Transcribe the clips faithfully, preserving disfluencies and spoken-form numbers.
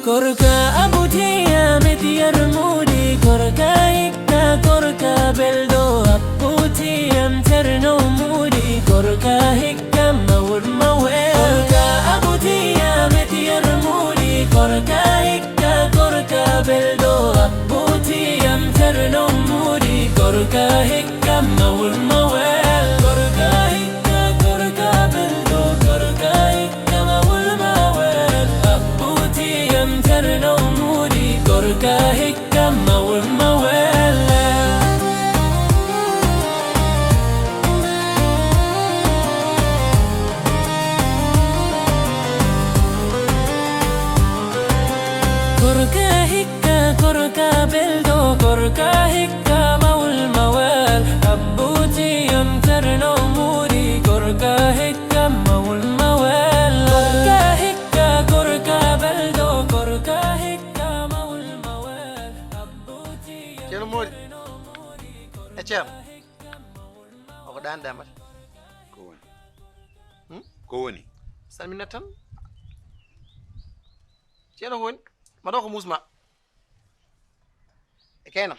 Gorka abutiya metiyar mudi, gorka hikka, gorka beldo abutiyam terno mudi, gorka hikka mawul mawe. Gorka abutiya metiyar mudi, gorka hikka, gorka beldo abutiyam terno mudi, gorka hikka mawul mawe. Gorka hikka, gorka beldo, gorka hikka mawul mawe. Abutiyam terno mudi, gorka hikka mawul mawe. Gorka hikka, gorka beldo, gorka hikka mawul mawel. Abutiyam terno mudi, gorka hikka mawul mawel. Gorka hikka, gorka beldo, gorka hikka mawul mawel. Abutiyam Ceerno Moodi. E Ceerno. O ko ɗaan ɗamata. Ko woni? Hmm? Ko woni? Salminat tan. Ceerno ko woni? Mbaɗo ko muusma. E kaynam.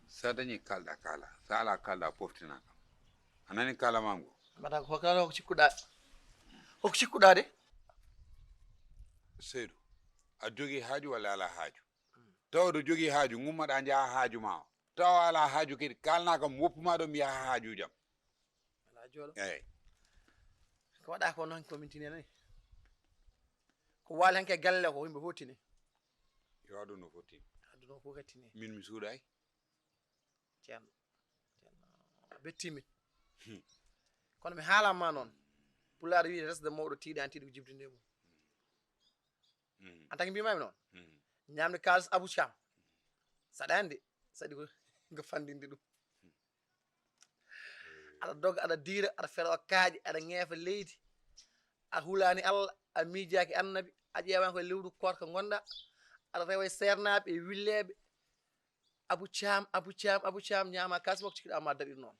Sa dañi kalɗa kaala. Sa ala kalɗa poftina kam. A nani kaala mam go? Mbaɗa ko kala ko cikkuɗa. Ko cikkuɗa de? Seydou, a jogi haaju walla ala haaju? Tawa ɗo jogi haaju, ngummaɗa njaha haaju ma o. Tawa ala haaju kadi, kalna kam woppu ma ɗo mi yaha haaju jam. Ala jooɗo. Eyi. Ko waɗa ko noon ko min tini nani. Ko waali hanke galle ko yimɓe fof tini. Yo aduna fof tini. Aduna fof kadi tini. Min mi suuɗaay. Ceerno. Ceerno. A bettii min. Hmm. Kono mi haalan ma noon. Pulaar wiyi resde mawɗo tiiɗaani tiiɗi ko jibdinde mum. Hmm. En tant que mbimami noon. Hmm. Ñamde kaalis Abou Thiam. Saɗaani de. Saɗi ko, ko fandinde ɗum. Aɗa doga, aɗa diira, aɗa fero kaaƴe, aɗa ŋeefa leydi. A hulaani Allah, a miijaaki annabi, a ƴeewaani ko e lewru koorka ngonɗa. Aɗa rewa e seernaaɓe, e willeeɓe. Abou Thiam, Abou Thiam, Abou Thiam, ñaama kaalis makko, cikkiɗa ma daɗir noon.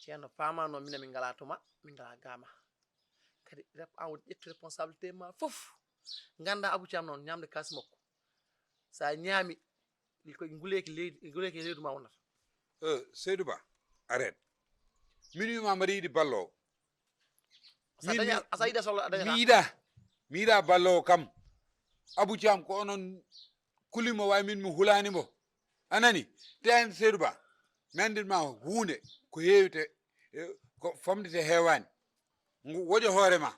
Ceerno, paama noon, minen min ngalaa to ma, min ngalaa ga ma. Kadi rep-, an woni ƴettu responsabilité ma fof. Ngannda Abou Thiam noon, ñamde kaalis makko. Sa ñaami, ko nguleeki leydi, nguleeki leydi ma wonata. Eh, Seydou Ba, arrête. Min wiima mbaɗa yiɗi balloowo. Sa Min daña, mi, a sa yiɗa sohla, a dañata. Mi yiɗa, mi yiɗa balloowo kam. Abou Thiam ko onon kulimo, way min mi hulaani mo. A nani? Te an Seydou Ba, mi anndin ma huunde ko heewi te, eh, ko famɗi te heewaani. Ngu woƴo hoore ma.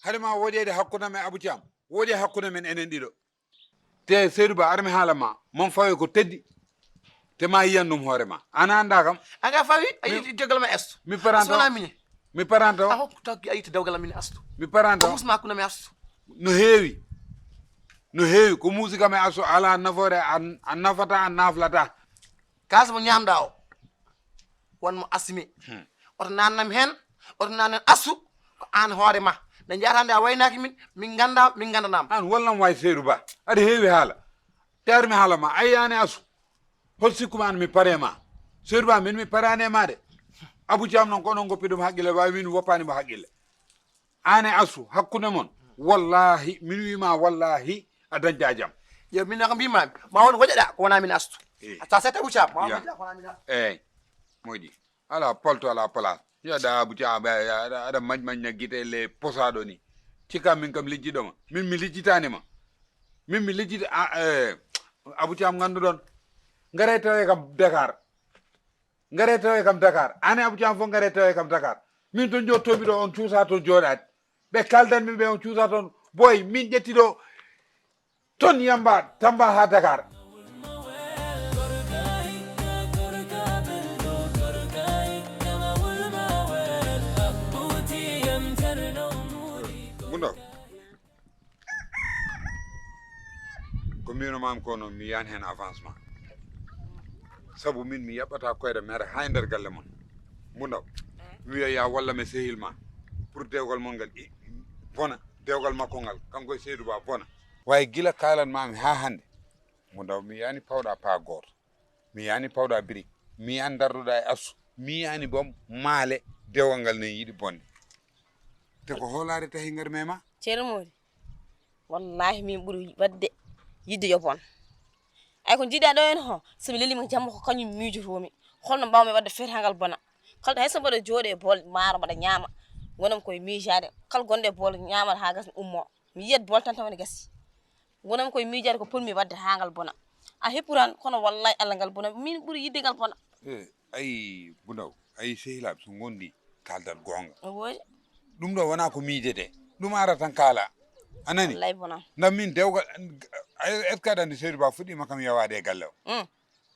Hade ma woƴeede hakkunde am e Abou Thiam, woƴe hakkunde men enen ɗiɗo. Te Seydou Ba, ar mi haala ma, mon fawe ko teddi. Te ma yiyan ɗum hoore ma. An a annda kam. An a fawi, a Mi yiɗi dewgal ma e Astu. Mi paranto. Astu wona mine. Mi paranto. A hokku tawki a yiɗi dewgal am mine Astu. Mi paranto. Ko musma hakkunde am e Astu. No heewi. No heewi. Ko muusi kam e Astu ala nafoore, a, a nafata, a naflata. Kaas mo ñamɗa o. Won mo asimi. Hmm. Oto nannam hen, oto nannen Astu, ko an hoore ma. Nde njahata nde a waynaaki min, min ngannda, min nganndanama. An wallam way Seydou Ba. Aɗa heewi haala. Te ar mi haala ma, a yiyaani Astu. Hol sikku ma an mi pare ma? Seydou Ba, min mi paraani e ma de. Abou Thiam noon ko onon ngoppi ɗum haqqille, wawi min woppaani mo haqqille. An e Astu, hakkunde mon. Wallahi, min wi ma wallahi, a dañda jam. Yo, min ko mbimami, ma won hoƴaɗa, ko wona min Astu. Eh. A sa setta Abou Thiam, ma won Ya. Hoƴaɗa, ko wona min Astu. Eyi, moƴƴi. Ala palto, ala place. Yo da Abou Thiam, aɗa, aɗa, aɗa mañ-, mañna gite le posaɗo ni. Cikka min kam lijjiɗo ma. Min mi lijjitani ma. Min mi lijjita, a, eh, Abou Thiam ngannduɗon. Ngare tawe kam Dakar. Ngare tawe kam Dakar. An e Abou Thiam fof ngare tawe kam Dakar. Min to jottomi ɗo on cuusa to jooɗaade. Ɓe kaldanmi ɓe on cuusa toon. Boy, min ƴetti ɗo ton yamba Tamba haa Dakar. Mbundo, ko mbino maam ko noon, mi yiyan heen avancement. Sabu min mi yaɓɓata koyɗe mere haa e nder galle mon. Mbundo, mi wiya ya walla me sehil ma pour dewgal mon ngal i-, bona, dewgal makko ngal, kanko e Seydou Ba bona. Waaye gila kaalan maami haa hannde, Mbundo, mi yiyaani pawɗa paa gooto. Mi yiyaani pawɗa birik. Mi yiyaani darduɗa e Astu. Mi yiyaani boom maale dewgal ngal ne yiɗi bonde. Te ko hoolaare tahi ngar mema? Ceerno Moodi, wallahi min ɓuri waɗde yiɗde yo bon. Ay ko jiiɗaa ɗo en ho, so mi lelii mo jamma ko kañum miijotoomi. Holno mbaawmi waɗde feere haa ngal bona? Kala hay so mbaɗa jooɗe e bool maaro mbaɗa ñaama, ngonam koye miijaade. Kala gonɗo e bool ñaamata haa gasa mi ummoo. Mi yiyat bool tan tawa ne gasi. Ngonam koye miijaade ko potmi waɗde haa ngal bona. A heppu tan, kono wallahi Allah ngal bona. Min ɓuri yiɗde ngal bona. Eh, ayi, Bundaw, ayi sehilaaɓe, so ngondi, kaaldat goonga. Woy. Ɗum ɗo wonaa ko miijete. Ɗum ara tan kaala. A nani? Wallahi bona. Ndam min dewgal, est-ce que aɗa anndi Seydou Ba fuɗɗiima kam yawaade e galle o? Mm.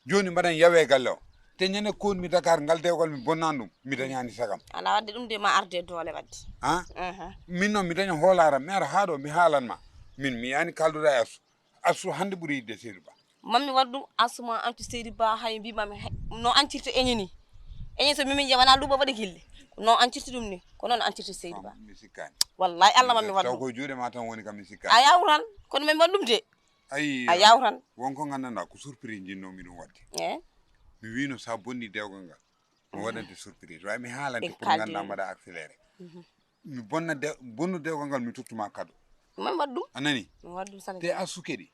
Jooni mbaɗan yawe e galle o. Te ñande koonmi Dakar ngal dewgal mi bonnaan ɗum, mi dañaani sagam. Alaa waɗde ɗum de ma arde doole waɗde. Ha? Mhm. Min noon mi daña hoolaaram, mi ara haa ɗo, mi haalan ma. Min mi yaani kaalduɗa e Assu. Assu hannde ɓuri yiɗde Seydou Ba. Mammi waɗ ɗum, Assu ma ancu Seydou Ba, hay mbi mammi he-, no ancirta eñe ni. Eñe so mimi wona luuɓa waɗa gille. No ancirta ɗum ni, ko noon ancirta Seydou Ba. Mi sikkaani. Wallahi Allah mammi waɗ Taw ɗum. Ko juuɗe ma tan woni kam mi sikkaani. A yawran, kono mammi waɗ ɗum de. Ayi, A yawran. Won ko nganndanɗaa ko surprise njinnoomi ɗum waɗde. Eh? Mi wiino sa bonni dewgal ngal, mo waɗante surprise. Way mi haalante Ɓe pour nganndaa kaaldi. Mbaɗa accéléré. Mhm. Mi bonna de-, bonnu dewgal ngal, mi tottuma kado. Mammi waɗ ɗum. A nani? Mi waɗ ɗum sala Te jam. A suke ɗi.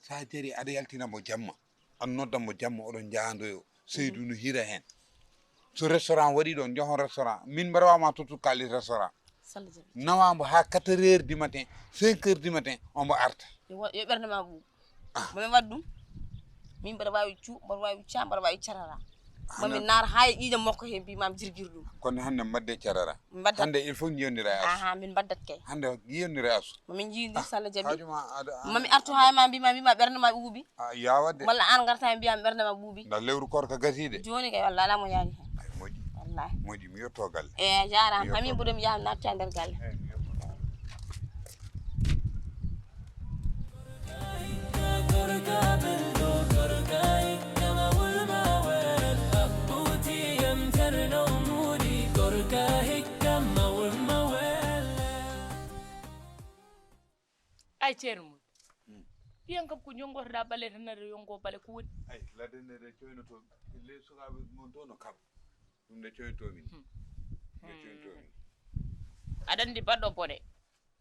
Sa jari aɗa yaltina mo jamma. An nodda mo jamma, oɗon njahandoyo. Seydou no hira heen. So restaurant waɗi ɗon, njahon restaurant. Min mbaɗa wama tottu kaalis restaurant. Sala jam. Nawa mbo haa quatre heures du matin, cinq heures du matin, ombo arta. Yo wa-, yo ɓernde ma ɓuuɓ. Ah. Mami waɗ ɗum. Min mbaɗa wawi cu, mbaɗa wawi ca, mbaɗa wawi carara. Mami naar haa e ƴiiƴam makko he mbi mam jirgir ɗum. Kono hannde mbadde carara. Mbaddat. Hannde il faut njiyondira e Assu. Aha, min mbaddat kay. Hannde njiyondira e Assu. Mami njiyondir Ah, sala jaɓi. Haaju ma aɗa, aɗa, Mami artu aɗa haa e ma mbi ma, mbi ma ɓernde ma ɓuuɓi. Ah, yawa de. Walla aan ngarta e mbiya ɓernde ma ɓuuɓi. Nda lewru koor ka gasi de. Jooni kay walla alaa mo yaani heen. Ay, moƴƴi. Wallahi. Moƴƴi, mi yetto galle. E, jaaraama. Mi yetto Hamin galle. Mboɗo mi yaha mi naatti e nder galle. Eh, mi yetto galle. Ay, Ceerno Mum. Hmm. Piyan kam ko jonngotoɗaa bale tan, aɗa yonngo bale, ko woni? Ay, ladde nde de coynoto, le sukaaɓe mon to no kaɓa. Ɗum de coynoto min. Hmm. Nde coynoto min. Aɗa anndi baɗɗo bone,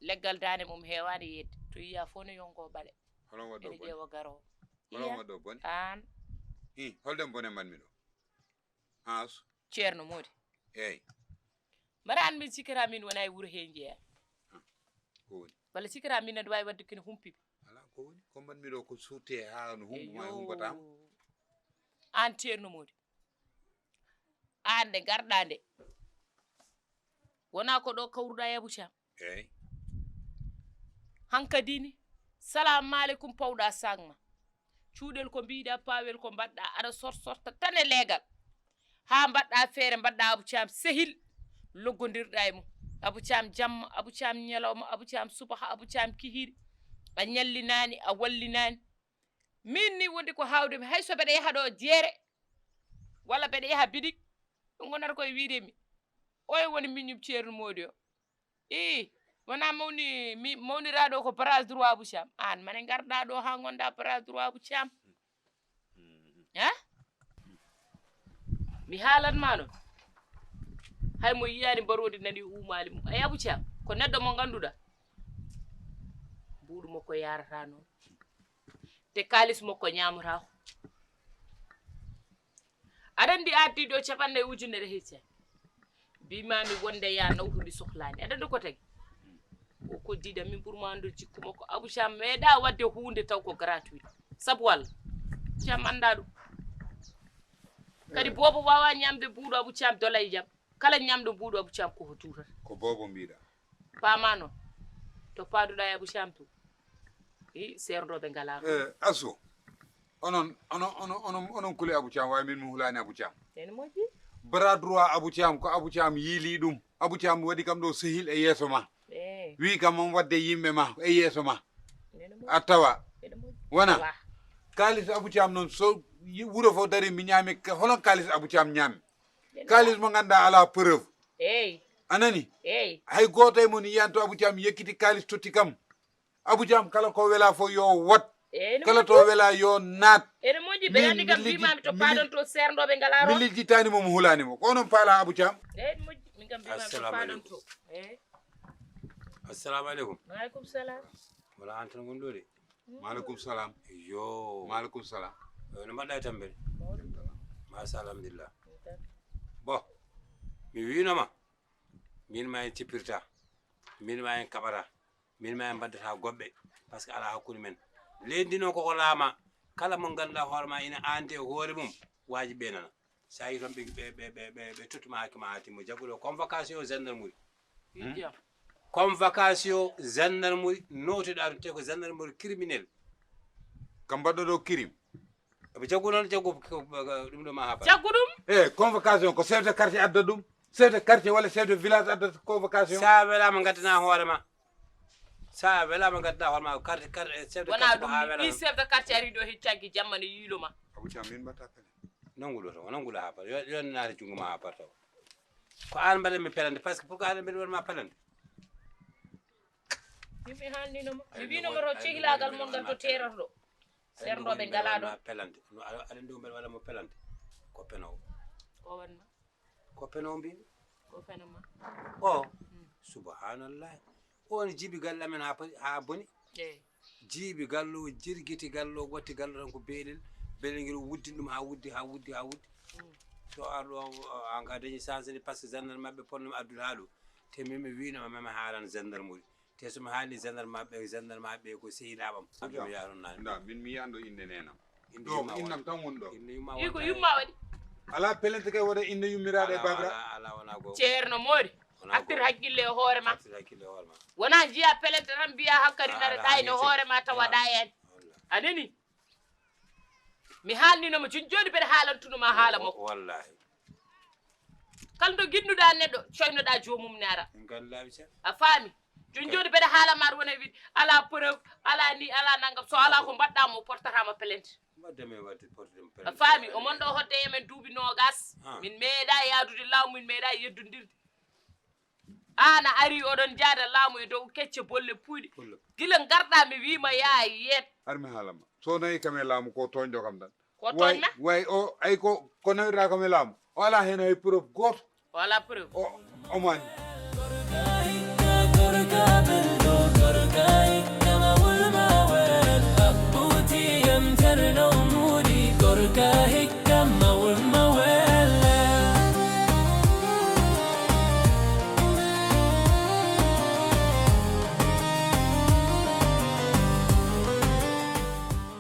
leggal daande mum heewaani yeeyde. To yiya fof no yonngo bale. Hono waɗɗo Ene bone? Ƴeewa garoowo. Hono Iya. Waɗɗo bone? Aan. Hi, holden bone mbaɗmi ɗo? Ans. Ceerno Moodi. Eey. Mbaɗa aan min sikkata min wona e wuro hee njeyaa. Ah, ko woni? Walla sikkata min aɗa waawi waɗde kene humpiɓe? Alaa ko woni. Ko mbaɗmi ɗo ko suutte haa no humbo ma e Eyo. Humbotaama. Aan Ceerno Moodi. Aan nde ngarɗaa nde. Wonaa ko ɗo kawruɗaa e Abou Thiam. Eey. Hankadi ni, salamu aleykum, pawɗa sac ma. Cuuɗel ko mbiɗa, pawel ko mbaɗɗa, aɗa sort sorta tan e leegal. Haa mbaɗɗa feere, mbaɗɗa Abou Thiam sehil, loggondirɗa e mum. Abou Thiam jamma, Abou Thiam ñalawma, Abou Thiam subaha, Abou Thiam kihiiɗe. A ñallinaani, a wallinaani. Min ni wondi ko hawde mi, hay so mbeɗa yaha ɗo jeere, walla mbeɗa yaha bidik, ɗum wonata koye wiide mi, oye woni miñum Ceerno Moodi o. Ii, wona mawni, mi, mawniraaɗo ko bras droit Abou Thiam. Aan mane ngarɗaa ɗo haa ngonɗaa bras droit Abou Thiam. Ha? Mi haalat ma noon. Hay mo yiyaani mbaroodi nani uumaali mum. Ay Abou Thiam, ko neɗɗo mo ngannduɗaa. Mbuuɗu makko yaarata noon. Te kaalis makko ñaamata ko. Aɗa anndi a addi ɗo capanɗe ujunere hecce. Mbimami wonde ya naw ko ndi sohlaani. Aɗa anndi ko tagi? O ko diida min ɓurma anndude jikku makko. Abou Thiam meeɗa waɗde huunde taw ko gratuit. Sabu walla? Thiam annda ɗum. Kadi boobo wawa ñamde mbuuɗu Abou Thiam dola e jam. Kala ñamɗo mbuuɗu Abou Thiam ko ko tuutata. Ko boobo mbiɗa. Paama noon. To paaduɗa e Abou Thiam to. I seerndoɓe ngala. Eh, Asu. Onon, onon, onon, onon, onon kuli Abou Thiam, way min mi hulaani Abou Thiam. Ene moƴƴi. Bras droit Abou Thiam, ko Abou Thiam yiili ɗum. Abou Thiam waɗi kam ɗo sehil e yeeso ma. Eh. Wi kam on wadde yimɓe ma e yeeso ma. Ene moƴƴi. A tawa. Ene moƴƴi. Wona? Wa. Kaalis Abou Thiam noon so yi-, wuro fof dari mi ñaami ka-, holon kaalis Abou Thiam ñaami? Ene Kaalis wa. Mo ngannduɗaa alaa preuve. Eey. A nani? Eey. Hay gooto e mon yiyan to Abou Thiam yekkiti kaalis totti kam. Abou Thiam kala ko wela fof yo wat. Eey, no kala to moƴƴi. Wela yo naat. Ene moƴƴi, ɓe min anndi kam lijji-, mbimami to mi li-, paadon to seerndoɓe ngala mi ron. Lijjitaani mo, mo hulaani mo. Ko onon paala Abou Thiam? Eey, moƴƴi, min kam mbimami to Assalamu paadon aleykum. To. Eey. Assalamu aleykum. Maaleykum salaam. Wala an tan gon ɗo de. Maaleykum salaam. Yo. Maaleykum salaam. Eh, no mbaɗɗa e tampere? Masa alhamdulillah. Bon, mi wiinoma min ma en cippirta, min ma en kaɓata, min ma en mbaddata goɓɓe, par ce que ala hakkunde men. Leydi noon koko laama, kala mo ngannduɗaa hoore ma ina aande e hoore mum, waaji ɓe nana. So a yi toon ɓe ɓe ɓe ɓe ɓe ɓe tottuma hakke ma haa timmo. Jagguɗo convocation gendarmerie. Convocation gendarmerie nootuɗa ɗum te ko gendarmerie criminel. Kam mbaɗɗo ɗo crime. Ɓe jaggu noon jaggu ɗum ɗo ma haa jaggu ɗum. E convocation ko chef de quartier adda ɗum. Chef de quartier walla chef de village adda convocation. Sa welama ngaddana hoore ma. Sa welama ngaddana hoore ma carte carte chef de Wona quartier ko ha ɗum ni welama. Chef de quartier ari ɗo he caggi jamma ne yiiloma. Abou Thiam min mbatta pele. Nanguɗo to nanguɗo ha par yo yo naata jungo ma ha par taw. Ko an mbaɗa mi pelande par ce que pourquoi an mbaɗa wonma pelande? Min mi haalninoma mi winoma to cehilagal mon ngal to terorɗo. Serdoɓe ngala ɗo. Pelande no aɗa ndu mbaɗa waɗa mo pelande. Ko penowo. Ko wanma Ko penowo mbimi. ko fenoma. O subhanallah. On jiibi galle amen ha pari ha boni. Eyi. Jiibi gallo jirgiti gallo watti gallo tan ko beelel. Beelel ngel wuddin ɗum ha wuddi ha wuddi ha wuddi. To arɗo an ka dañi chance ni par ce que gendarme maɓɓe ponno mi addude ha ɗo. Te min mi winoma meme haalan gendarmerie. Te somi haali gendarme maɓɓe gendarme maɓɓe ko sehilaɓam. Abdou mi yaron nani. Nda min mi yiyano innde nenam. Inde Ɗo yumma ko innam won- tan woni ɗo. Inde yumma Iko wonta yumma hen. Waɗi. Ala pelente kay waɗa innde yummiraɗo e Ala, babira. ala, ala wona go. Ceerno Moori. Wona Artir go. Hakkille e hoore ma. Artir hakkille e hoore ma. Wona jiya pelente tan mbiya hakkadi Ah, nana ah, ɗayno ah, hoore ma tawa ah. Ɗa en. Walla. A nani? Mi haalninoma joni joni mbeɗa haalantunoma haala makko. Wallahi. Kala ɗo giɗnuɗa neɗɗo coynoɗa jomum ne ara. En gandi laabi seeɗa. A faami? Joni joni mbeɗa haala maɗa wona wiide ala preuve, ala ni, ala naggam. So ala ko mbaɗɗa mo portatama plainte. Mbaɗde men waɗde porte ɗum A faami? Omon ɗo hodde emen duuɓi nogas. Min meeɗa yaadude laamu, min meeɗa yeddodirde. An a ari oɗon jaada laamu e dow kecce bolle puyɗe. Gila garɗa mi wiima ya yeet. Armi haalama so nawi kam e laamu ko toñɗo kam tan. Ko toñma? Way o ay ko ko nawirɗa kam e laamu o ala hen hay preuve goto. O ala preuve. O omani.